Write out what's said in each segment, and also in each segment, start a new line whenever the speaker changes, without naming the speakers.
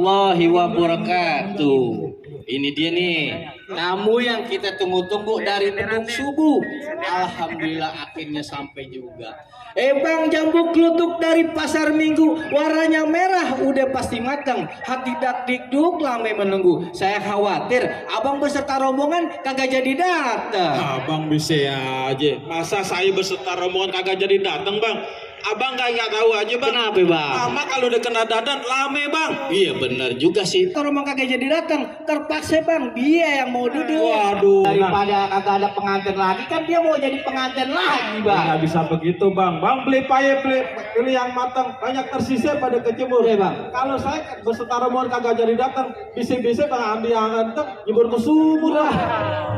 warahmatullahi wabarakatuh. Ini dia nih, tamu yang kita tunggu-tunggu dari beduk subuh. Alhamdulillah akhirnya sampai juga. Bang, jambu klutuk dari pasar Minggu, warnanya merah, udah pasti matang. Hati dak dikduk lama menunggu. Saya khawatir abang beserta rombongan kagak jadi datang.
Abang bisa aja. Masa saya beserta rombongan kagak jadi datang, Bang? Abang nggak tahu aja, Bang.
Kenapa, Bang?
Lama kalau udah kena dadan lame, Bang.
Iya benar juga sih. Kalau rombongan kagak jadi datang, terpaksa Bang dia yang mau duduk.
Waduh.
Daripada kagak ada pengantin lagi, kan dia mau jadi pengantin lagi, Bang.
Nggak bisa begitu, Bang. Bang beli paye, beli yang matang, banyak tersisa pada kecemur.
Iya, Bang.
Kalau saya beserta rombongan kagak jadi datang, bisa-bisa Bang ambil yang ganteng, nyebur ke sumur lah.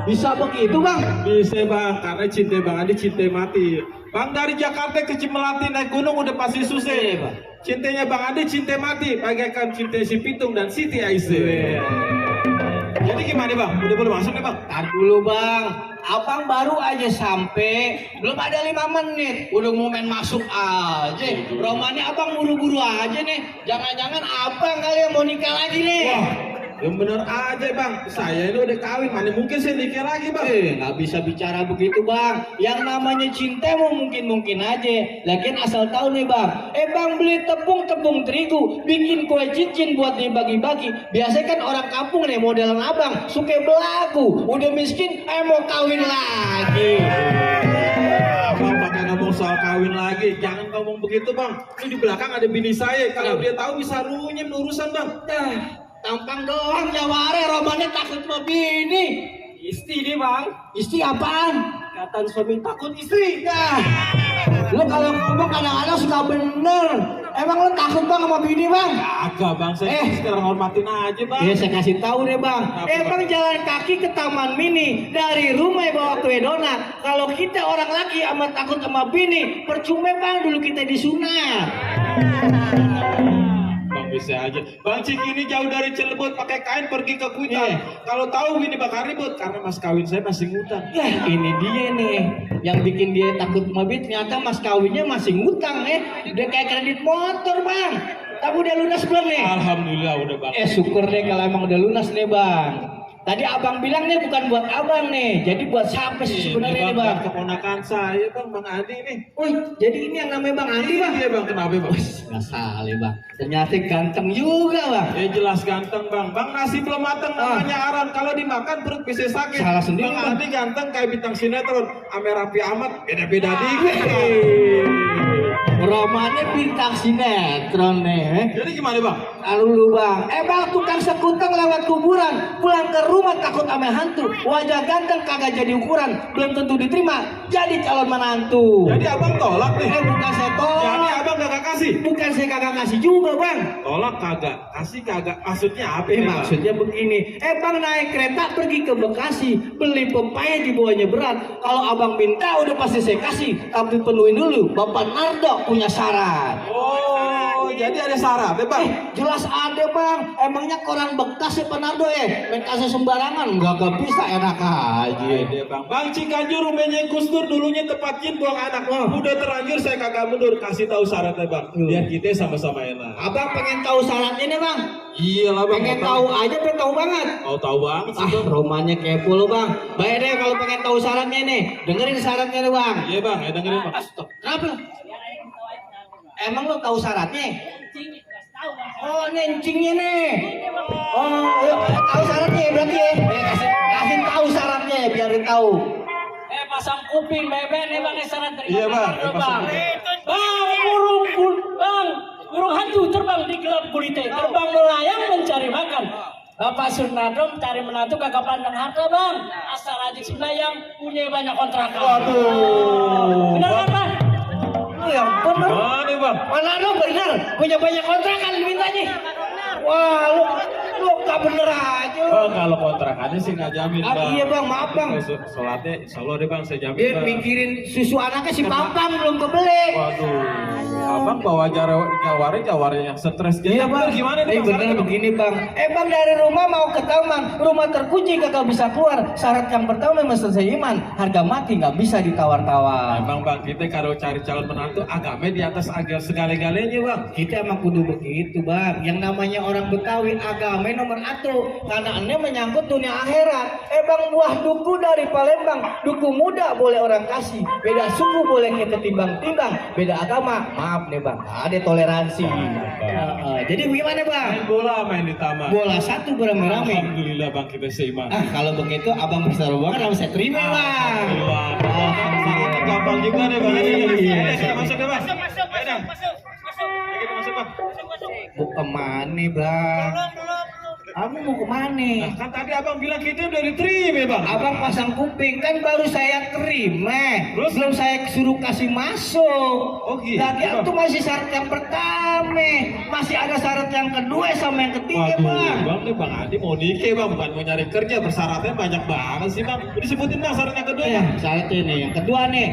Bisa begitu, Bang?
Bisa, Bang, karena cinta Bang Andi cinta mati. Bang dari Jakarta ke Cimelati naik gunung udah pasti susah.
Iya, Bang.
Cintanya Bang Andi cinta mati, bagaikan cinta si Pitung dan Siti Aisyah. Jadi gimana, Bang? Udah boleh masuk nih, Bang?
Tar dulu, Bang. Abang baru aja sampai, belum ada 5 menit, udah mau main masuk aja. Romannya abang buru-buru aja nih. Jangan-jangan abang kali yang mau nikah lagi nih.
Wah, yang bener aja, Bang. Saya ini udah kawin, mana mungkin saya nikah lagi, Bang?
Nggak bisa bicara begitu, Bang. Yang namanya cinta mau mungkin-mungkin aja. Lagian asal tahu nih, Bang. Bang beli tepung terigu, bikin kue cincin buat dibagi-bagi. Biasanya kan orang kampung nih modelan abang, suka belagu. Udah miskin, mau kawin lagi.
Abang pakai ngomong soal kawin lagi, jangan ngomong begitu, Bang. Ini di belakang ada bini saya. Kalau dia tahu bisa runyem urusan, Bang.
Tampang doang jaware, romannya takut sama bini.
Istri nih, Bang.
Istri apaan?
Kata suami takut istri.
Nah, lu kalau ngomong kadang-kadang suka bener. Emang lu takut Bang sama bini, Bang?
Agak, Bang. Saya sekarang hormatin aja, Bang.
Saya kasih tahu deh, Bang.
Apa,
Bang jalan kaki ke Taman Mini dari rumah bawa kue donat. Kalau kita orang laki amat takut sama bini, percuma Bang dulu kita disunat.
Bang bisa aja. Bang Ciki ini jauh dari Cirebon pakai kain pergi ke Kuitang. Kalau tahu ini bakal ribut karena mas kawin saya masih ngutang.
Ini dia nih yang bikin dia takut sama bini. Ternyata mas kawinnya masih ngutang Udah kayak kredit motor, Bang. Tapi udah lunas belum nih?
Alhamdulillah udah, Bang.
Syukur deh kalau emang udah lunas nih, Bang. Tadi abang bilang nih bukan buat abang nih, jadi buat siapa sih sebenarnya nih, Bang?
Keponakan saya, Bang Andi nih.
Jadi ini yang namanya Bang Andi, Bang?
Iya, Bang. Kenapa, Bang?
Nggak salah, Bang. Ternyata ganteng juga, Bang.
Jelas ganteng, Bang. Bang nasi belum mateng namanya aran. Kalau dimakan perut bisa sakit.
Salah sendiri,
Bang Andi ganteng kayak bintang sinetron. Ame Raffi Ahmad beda-beda dikit.
Romannya bintang sinetron nih.
Jadi gimana, Bang?
Lalu Bang, Bang tukang sekutang lewat kuburan, pulang ke rumah takut ame hantu, wajah ganteng kagak jadi ukuran, belum tentu diterima jadi calon menantu.
Jadi abang tolak nih?
Bukan saya tolak.
Jadi abang kagak kasih?
Bukan saya kagak kasih juga, Bang.
Tolak kagak, kasih kagak. Maksudnya apa?
Maksudnya begini, Bang naik kereta pergi ke Bekasi, beli pepaya di bawahnya berat. Kalau abang minta udah pasti saya kasih, tapi penuhin dulu. Bapak Nardo punya syarat.
Oh, jadi ada syarat ya, Bang?
Jelas ada, Bang. Emangnya koran bekas ya Pak Nardo main kasih sembarangan, gak bisa, enak aja.
Dia, Bang. Bang Cikanjur rumahnya Gus Dur dulunya tempat jin buang anak. Udah terlanjur saya kagak mundur, kasih tahu syaratnya, Bang. Biar kita sama-sama enak.
Abang pengen tahu syaratnya nih, Bang?
Iya lah, Bang.
Pengen tahu aja, pengen tahu banget.
Mau tahu banget sih, Bang.
Romannya kepo lo, Bang. Baik deh kalau pengen tahu syaratnya nih. Dengerin syaratnya nih, Bang.
Iya, Bang. Ya dengerin, Bang.
Stop. Kenapa? Emang lo tahu syaratnya? Oh, nencingnya nih. Oh, tahu syaratnya berarti ya. Kasih tahu syaratnya, biarin tahu.
Pasang kuping beben nih, Bang, syarat dari
Iya, Bang.
Bang. Burung hantu terbang di gelap gulita, terbang melayang mencari makan. Bapak Sunadom cari menantu kagak pandang harta, Bang. Asal aja sembayang punya banyak kontrakan.
Waduh.
Benar kan, Bang?
Yang bener.
Mana, Bang?
Mana lo bener punya banyak kontrakan dimintanya. Wah, lu lo gak bener aja lo.
Oh, kalau kontrakannya sih nggak jamin bang.
Iya bang, maaf bang.
Sholatnya, insya Allah deh bang, saya jamin
Dia
bang.
mikirin susu anaknya si Pampang belum kebeli.
Waduh, abang bawa jawarnya yang stres. Jadi
Iya bang,
gimana nih bang?
bener begini bang. Bang dari rumah mau ke taman, rumah terkunci kagak bisa keluar. Syarat yang pertama memang selesai iman, harga mati nggak bisa ditawar-tawar.
Emang bang, kita kalau cari calon menantu agama di atas agak segala-galanya bang.
Kita emang kudu begitu bang. Yang namanya orang Betawi agama nomor satu, karena ini menyangkut dunia akhirat. Bang, buah duku dari Palembang, duku muda boleh orang kasih, beda suku boleh kita timbang-timbang, beda agama maaf nih bang, ada toleransi. Jadi gimana bang?
Main bola main di taman.
Bola satu beramai-ramai.
Alhamdulillah bang, kita seiman.
Kalau begitu abang bisa banget langsung saya terima bang.
Alhamdulillah. Gampang juga deh bang.
Iya.
Kita masuk deh bang.
Masuk.
Kita masuk bang.
Mau kemana bang? Kamu mau kemana?
Nah, kan tadi abang bilang kita udah diterima bang.
Abang pasang kuping kan baru saya terima.
Terus?
Belum saya suruh kasih masuk.
Oh, gitu,
Lagi
Bang.
itu masih syarat yang pertama, masih ada syarat yang kedua sama yang ketiga
Waduh,
bang.
bang nih bang Adi mau nikah bang, bukan mau nyari kerja, bersyaratnya banyak banget sih bang. Disebutin bang syaratnya kedua bang.
Syarat ini yang kedua nih.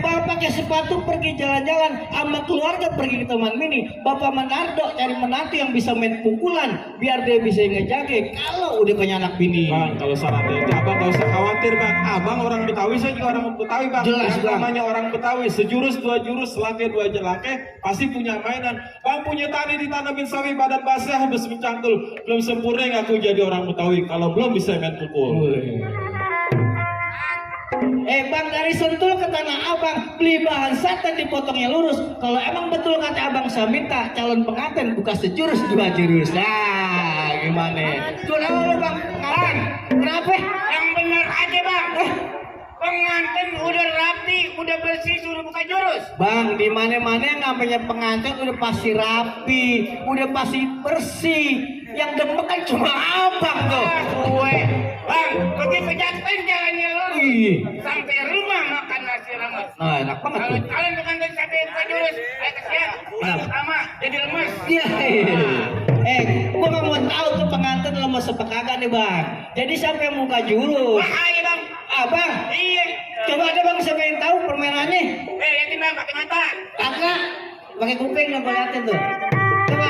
Bapak pakai sepatu pergi jalan-jalan sama keluarga pergi ke taman mini. Bapak menardo cari menantu yang bisa main pukulan biar dia bisa ngejage kalau udah punya anak bini.
Bang, kalau syaratnya itu abang gak usah khawatir bang. Abang orang Betawi, saya juga orang Betawi bang.
Jelas,
Yang
Bang.
namanya orang Betawi, sejurus dua jurus, selangkah dua jelangkah, pasti punya mainan. Bang punya tani ditanamin sawi badan basah habis mencangkul. Belum sempurna ngaku jadi orang Betawi. Kalau belum bisa main pukul.
Bang dari Sentul ke Tanah Abang beli bahan santan dipotongnya lurus. Kalau emang betul kata abang saya minta calon pengantin buka sejurus dua jurus. Nah gimana? Kenapa lu bang? Pengantin? Kenapa?
Yang benar aja bang. Pengantin udah rapi, udah bersih, suruh buka jurus.
Bang di mana-mana yang namanya pengantin udah pasti rapi, udah pasti bersih. Yang demek kan cuma abang tuh.
Gue, bang, begitu jatuhin jalannya lurus.
Ih.
Sampai rumah makan nasi rames.
Nah enak banget
Kalau
tuh.
kalian pengantin sampai buka jurus, kesian. Sama, jadi lemes.
Iya. Gua nggak mau tahu tuh pengantin lemes apa kagak nih bang. Jadi siapa yang buka jurus?
Bahaya bang.
Abang.
Iya.
Coba ada bang siapa yang tahu permainannya?
Lihatin bang, pakai mata.
Kakak pakai kuping nggak boleh liatin tuh. Coba.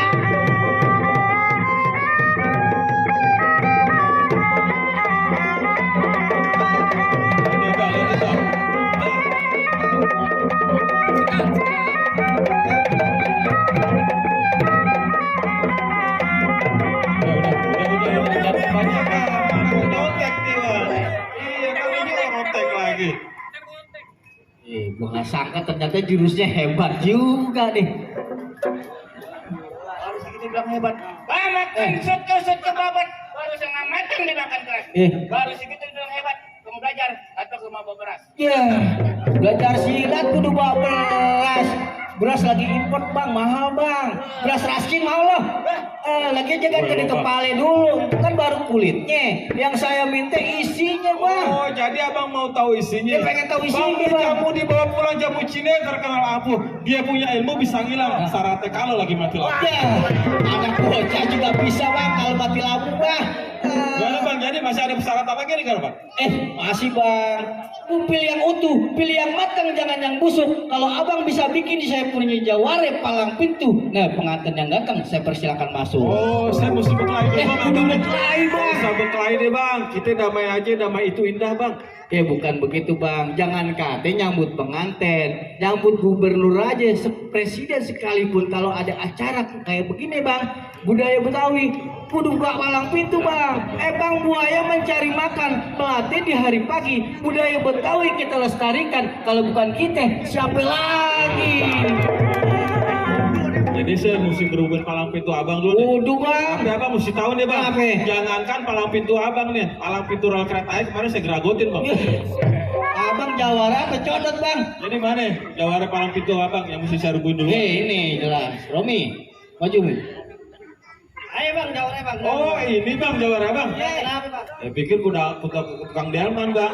Gua nggak sangka ternyata jurusnya hebat juga nih.
Harus gitu bilang hebat. Makan soto babat. Baru setengah matang dimakan keras. Baru segitu bilang hebat. Kamu belajar atau ke rumah bawa beras.
Ya, belajar silat kudu bawa beras. Beras lagi import bang, mahal bang. Beras raskin mau loh. Lagi jangan ke di kepala dulu, kan baru kulitnya. Yang saya minta isinya bang.
Oh, jadi abang mau tahu isinya?
Dia pengen tahu isinya,
Bang,
Bang.
jamu dibawa pulang jamu Cina terkenal ampuh. Dia punya ilmu bisa ngilang. Syaratnya kalau lagi mati lampu.
Ya, anak bocah juga bisa bang kalau mati lampu bang.
Gimana bang? Jadi masih ada persyaratan lagi nih kan bang?
Masih bang. Pilih yang utuh, pilih yang matang, jangan yang busuk. Kalau abang bisa bikin saya punya jaware palang pintu. Nah pengantin yang datang saya persilakan masuk.
Oh, saya mesti berkelahi dulu bang.
Kudu berkelahi bang.
Bisa berkelahi deh bang. Kita damai aja, damai itu indah bang.
Bukan begitu bang, jangan katanya nyambut pengantin, nyambut gubernur aja, presiden sekalipun kalau ada acara kayak begini bang, budaya Betawi, kudu buka palang pintu bang. Bang buaya mencari makan, melatih di hari pagi, budaya Betawi kita lestarikan, kalau bukan kita siapa lagi?
Jadi saya mesti berhubung palang pintu abang dulu nih.
Udah bang.
Tapi abang mesti tahu nih bang.
Apa?
Jangankan palang pintu abang nih, palang pintu rel kereta aja kemarin saya geragotin bang.
Abang jawara apa codot bang?
Jadi mana jawara palang pintu abang yang mesti saya rubuhin dulu?
Ini jelas, Romi, maju Mi. Ayo bang, jawara bang.
Oh ini bang jawara bang.
Kenapa bang?
Saya pikir kuda tukang delman bang.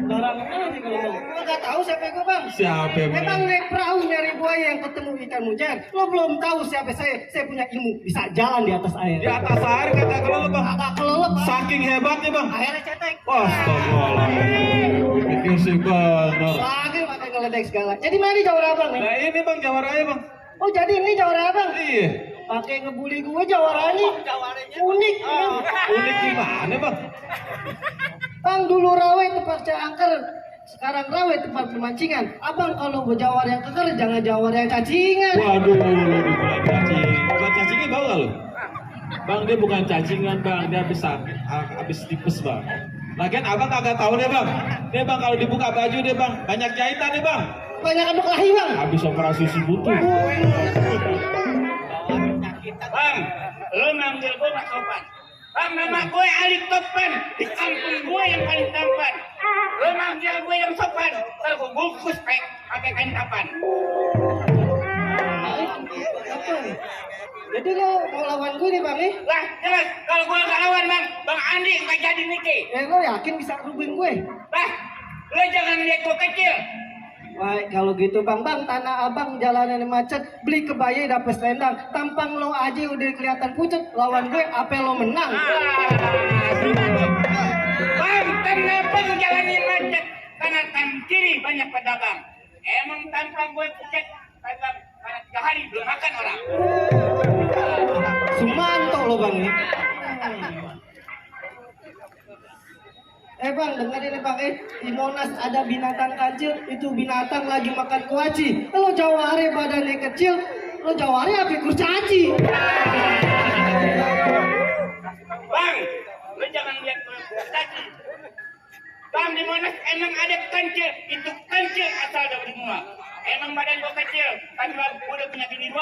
Jawara
banget aja kalau bang.
Lo gak tahu siapa gue bang?
Siapa yang
Memang naik perahu nyari buaya yang ketemu ikan mujair. Lo belum tahu siapa saya. Saya punya ilmu bisa jalan di atas air.
di atas air kata kelelep bang.
Agak kelelep bang.
Saking hebatnya bang.
Airnya cetek.
Astagfirullahaladzim. Pikir sih bener.
Lagi pakai ngeledek segala. Jadi mana jawara abang nih?
Nah ini bang jawaranya bang.
Oh jadi ini jawara abang?
Iya.
Pakai ngebully gue jawaranya. Unik.
Unik gimana bang?
Bang dulu rawe tempat angker. Sekarang rawe tempat pemancingan. Abang kalau berjawar yang keker jangan jawar yang cacingan.
Waduh, bukan cacing. Bukan cacingnya bau gak lo? Bang dia bukan cacingan bang, dia habis tipes bang. Lagian abang kagak tahu deh bang. Nih bang kalau dibuka baju deh bang, banyak jahitan nih bang.
Banyak anak lahi bang.
Habis operasi si butuh.
Bang, lo manggil gue Mas Sopan. Bang, nama gue Ali Topan. Di kampung gue yang paling tampan. Lo manggil gue yang sopan. Ntar gue bungkus pakai kain kapan.
Jadi lo mau lawan gue nih bang nih?
Lah, jelas. Kalau gue gak lawan bang, Bang Andi gak jadi Niki.
Lo yakin bisa rubin gue?
Lah, lo jangan lihat gue kecil.
Baik kalau gitu bang, tanah abang jalanan macet, beli kebaya dapet selendang, tampang lo aja udah kelihatan pucet, lawan gue apa lo menang?
Bang, kenapa lu jalanin macet? Karena kan kiri banyak pedagang. Emang tampang gue pucet, karena 3 hari belum makan orang.
Sumanto lo bang ini. Bang, dengerin bang, di Monas ada binatang kancil, itu binatang lagi makan kuaci. Lo jaware badannya kecil, lo jaware apa kurcaci?
Bang, lu jangan lihat kurcaci. Bang, di Monas emang ada kancil, itu kancil asal dari semua. Emang badan gua kecil, tapi gua udah punya bini 2.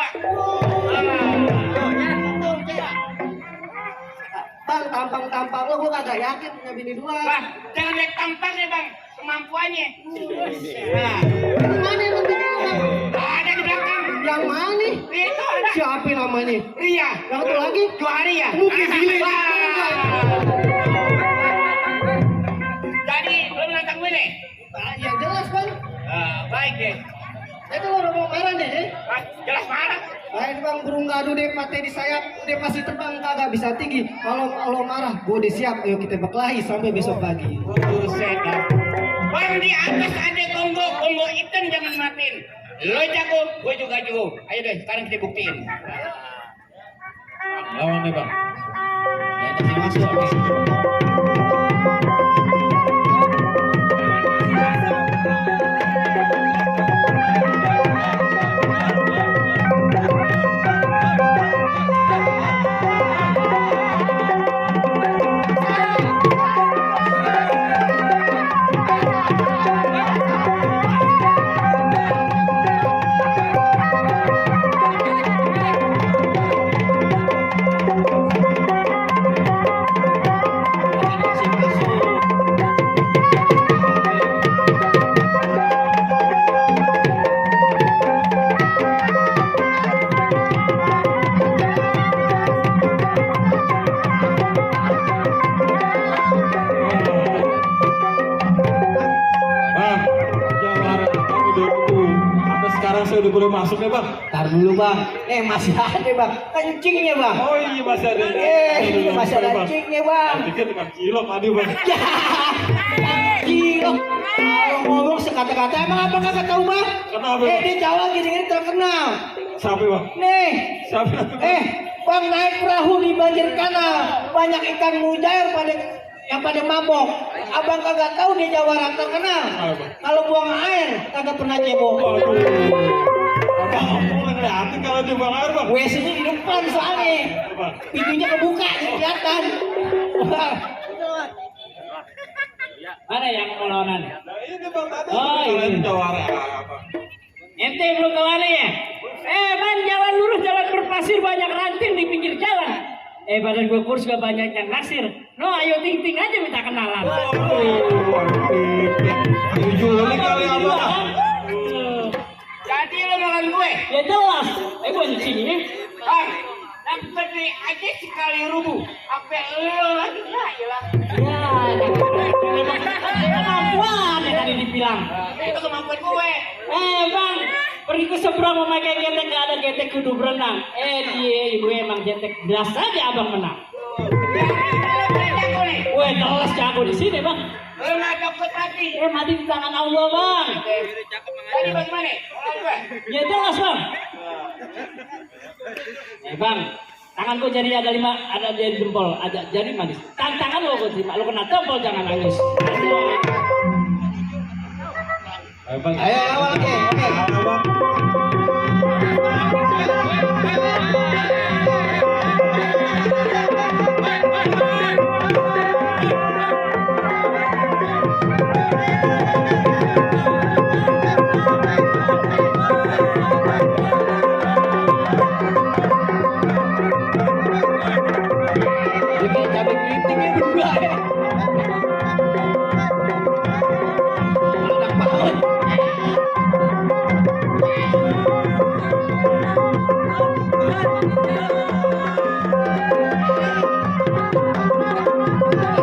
Bang, tampang-tampang lo gue kagak yakin punya bini 2.
Bang, jangan lihat tampangnya bang, kemampuannya. Nah,
Yang mana lo bini lo bang?
ada di belakang.
Yang mana?
Itu ada.
Siapa namanya?
Ria.
Yang satu lagi?
Juari ya.
Nuki Gili.
Jadi lu menantang gue nih?
Ya jelas bang.
Baik deh.
Itu lo udah mau marah deh.
Jelas marah.
Baik bang, burung gaduh deh mati di sayap, udah pasti terbang kagak bisa tinggi. Kalau lo marah, gue udah siap. Ayo kita berkelahi sampai besok pagi.
Buset dah. Bang, di atas ada Kongo ikan jangan matiin. Lo jago, gue juga jago. Ayo deh, sekarang kita buktiin.
Lawan deh bang.
Ya, kasih masuk.
Bang, jawara kamu dulu. Apa sekarang saya udah boleh masuk ya bang?
Ntar dulu bang, masih ada bang, kencingnya bang.
Oh iya masih ada.
Masih ada kencingnya bang.
Pikir dengan kilo tadi bang.
Gila, kalau ngomong sekata-kata emang apa kagak tahu bang?
Kenapa?
Di Jawa gini-gini terkenal.
Siapa bang?
Nih,
Siapa?
bang naik perahu di banjir kanal, banyak ikan mujair pada mabok. Abang kagak tahu di Jawa terkenal.
Apa?
Kalau buang air kagak pernah cebok.
Waduh. Abang ngomong ngeliatin kalau di bang air bang.
WC-nya di depan soalnya.
Bang.
Pintunya kebuka, kelihatan.
Mana yang melawanan?
Nah ini bang tadi.
Oh, ini.
Jawara apa?
Ente belum kemana ya? Bang, jalan lurus, jalan berpasir, banyak ranting di pinggir jalan. Badan gue kurus gak banyak yang naksir. No, ayo ting-ting aja minta kenalan.
Juli kali abang.
Jadi lo makan gue?
Ya jelas. Gue di sini ya.
Bang, yang gede aja sekali rubuh. Apa lo lagi? Ya, iyalah.
Ya, kemampuan ya kan berenang.
Itu kemampuan gue.
Bang, pergi ke seberang memakai getek, gak ada getek kudu berenang. Dia ibu emang getek, jelas aja abang menang.
Jago nih.
Gue jelas jago di sini bang.
Lu nggak dapat mati.
Mati di tangan Allah bang.
Tadi bagaimana? Orang gue.
Ya jelas bang. Bang, tanganku jadi ada 5, ada di jempol, ada jadi manis. Tangan lo gue terima, lo kena tombol jangan nangis.
Ayo bang.
Ayo lawan lagi. Oke.
Ayo, bang.
Jadi cabai keritingnya juga ya. Anak banget.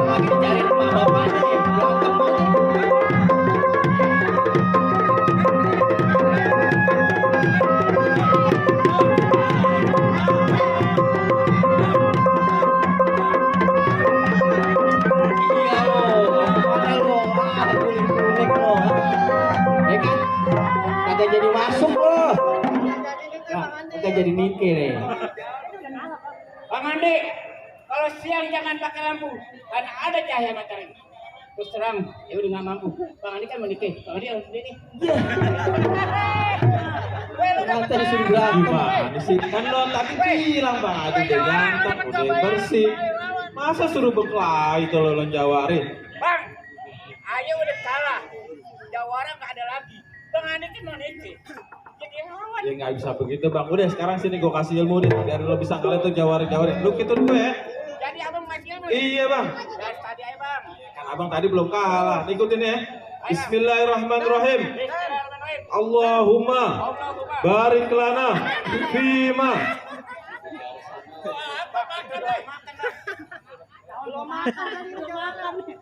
Lagi dicari rumah bapaknya nih, berantem aja. Iya lo, mana lo? Kulik-kulik lo. Ya kan? Kagak jadi masuk lo. Nah, kagak jadi mikir ya.
Bang Andi, kalau siang jangan pakai lampu, karena ada cahaya matahari. Terus terang, ya udah nggak mampu. Bang Andi kan menikah, Bang Andi harus ini.
Ternyata disuruh berantem.
Gimana sih? Kan lo tadi bilang bang Haji udah ganteng, udah bersih. Masa suruh berkelahi itu lo jawarin?
Bang, ayo udah salah. Jawara nggak ada lagi. Bang Andi kan menikah. Jadi yang lawan.
Ya nggak bisa begitu bang. Udah sekarang sini gue kasih ilmu nih. Biar lo bisa ngeliat tuh jawarin. Lu gitu dulu ya.
Jadi abang masih ilmu.
Iya bang.
Dari tadi aja bang.
Kan abang tadi belum kalah. Ikutin ya. Bismillahirrahmanirrahim.
Bismillahirrahmanirrahim.
Allahumma
Allahumma.
barik lana fima.
Apa makan doi? Makan dah. Belum makan.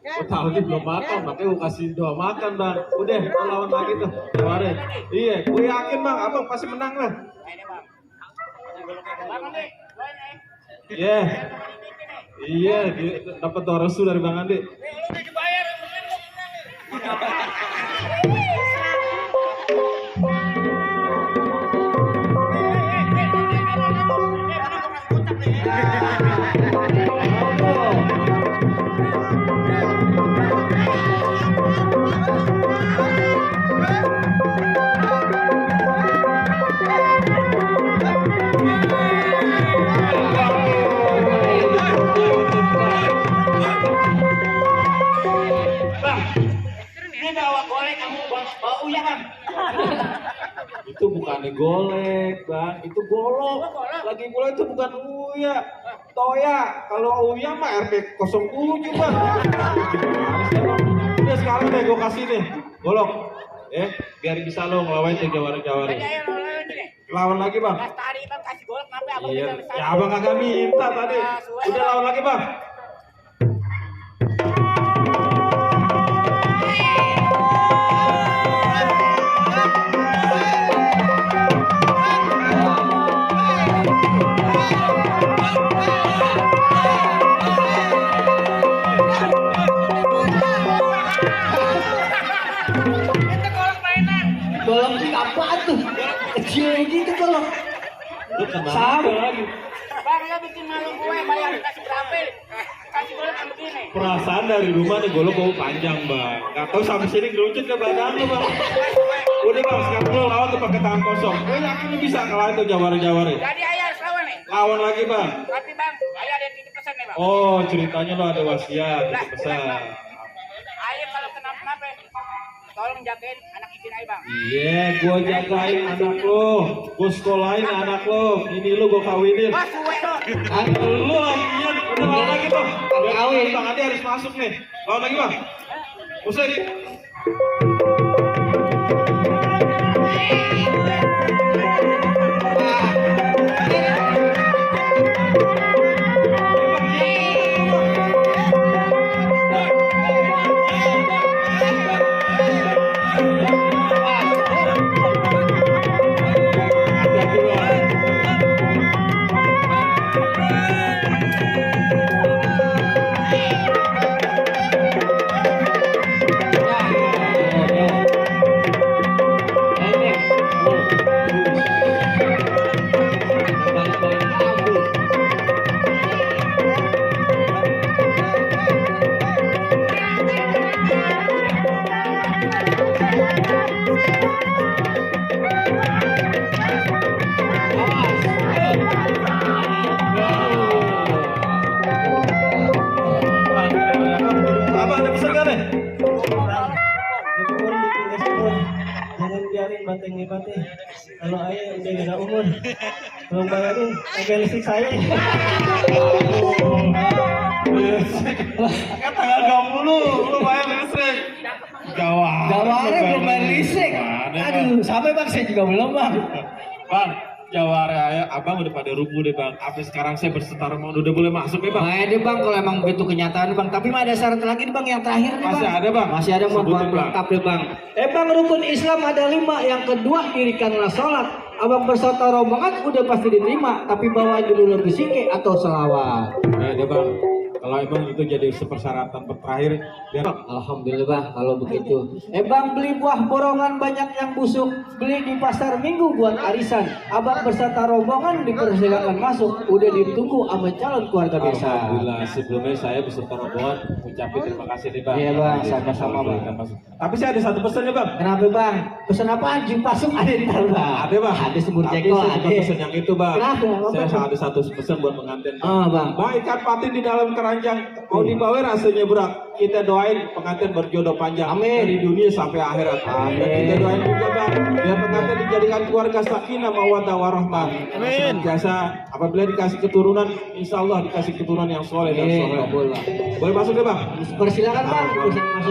Oh, tahu nih belum makan, makanya gue kasih doa makan bang. Udah, lo lawan lagi tuh. Kemarin. Iya, gue yakin bang, abang pasti menang lah.
Ini bang. Bang Andi, lo ini.
Iya, iya, dapat doa restu dari bang Andi.
Lu udah dibayar, mungkin gua menang. Bang, ini bawa golek kamu bawa uya bang.
Itu bukannya golek bang, itu golok. Lagi pula itu bukan uya, toya. Kalau uya mah RT 07 bang. Gimana sih, Bang? Udah sekarang deh gue kasih deh, golok. Biar bisa lo ngelawan tuh jawara-jawara.
Jadi ayo lo ini.
Lawan lagi bang.
Pas tadi bang kasih golek kenapa abang
Iya,
bisa besar?
ya abang kagak minta tadi. Udah lawan lagi bang.
Golok ini apa tuh? Kecil gitu golok.
Lu kenapa?
Sama lagi.
Bang lo bikin malu gue bayar kasih berapa? Kasih golek yang begini.
Perasaan dari rumah nih golok bau panjang bang. Gak tau sampai sini gerucut ke badan lu bang. Udah bang, sekarang lu lawan tuh pakai tangan kosong. Gue yakin lu bisa ngelawan tuh jawara-jawara.
Jadi ayo harus lawan nih.
Lawan lagi bang.
Tapi bang, ayo ada titip pesan nih bang.
Oh ceritanya lo ada wasiat, itu pesan.
Ayo kalau kenapa-napa, tolong jagain anak izin aja bang.
Iya, gua jagain anak lo, gua sekolahin anak lo, ini lo gua kawinin.
Wah suwe lo.
Lo lagian, udah lawan lagi bang.
Kawin.
Bang Adi harus masuk nih. Lawan lagi bang. Usai di.
beda umur. Belum bayarin pakai listrik saya.
Kan tanggal 20 lu bayar listrik. Gawat.
Jawara belum bayar listrik.
Gimana, Bang?
Aduh, sampai bang saya juga belum bang.
Bang, Jawara ya, abang udah pada rubuh deh bang. Apa sekarang saya bersetar mau udah boleh masuk ya bang?
Nah, deh bang, kalau emang begitu kenyataan bang. Tapi mah ada syarat lagi nih bang, yang terakhir nih bang.
Masih ada, Bang?
Masih ada bang,
Sebutin,
buat
Bang.
lengkap deh bang. Bang, rukun Islam ada 5. Yang kedua, dirikanlah sholat. Abang beserta rombongan udah pasti diterima. Tapi bawa dulu lebih sike atau selawat.
Nah, deh bang. Kalau emang itu jadi persyaratan terakhir, biar
Alhamdulillah bang, kalau begitu. Bang, beli buah borongan banyak yang busuk. Beli di pasar minggu buat arisan. Abang beserta rombongan dipersilakan masuk. Udah ditunggu sama calon keluarga desa.
Alhamdulillah, sebelumnya saya beserta rombongan ucapin terima kasih nih bang.
Iya, Bang, sama-sama, Bang.
Tapi saya ada satu pesan nih bang.
Kenapa bang? Pesan apaan? Jipasuk ada ntar bang.
Ada bang.
Ada semur
Tapi
jengkol
saya
ada.
bukan pesan yang itu bang.
Kenapa? Apa,
Saya
Bang?
ada satu pesan buat pengantin.
Oh bang.
Bang, ikan patin di dalam keranjang mau dibawa rasanya berat. Kita doain pengantin berjodoh panjang
Amin.
dari dunia sampai akhirat.
Amin.
Dan kita doain juga bang, biar pengantin dijadikan keluarga sakinah mawaddah warahmah. Amin. Biasa apabila dikasih keturunan, insya Allah dikasih keturunan yang soleh dan
Amin.
soleh.
Boleh.
Boleh masuk ya bang?
Persilakan bang. Bisa masuk.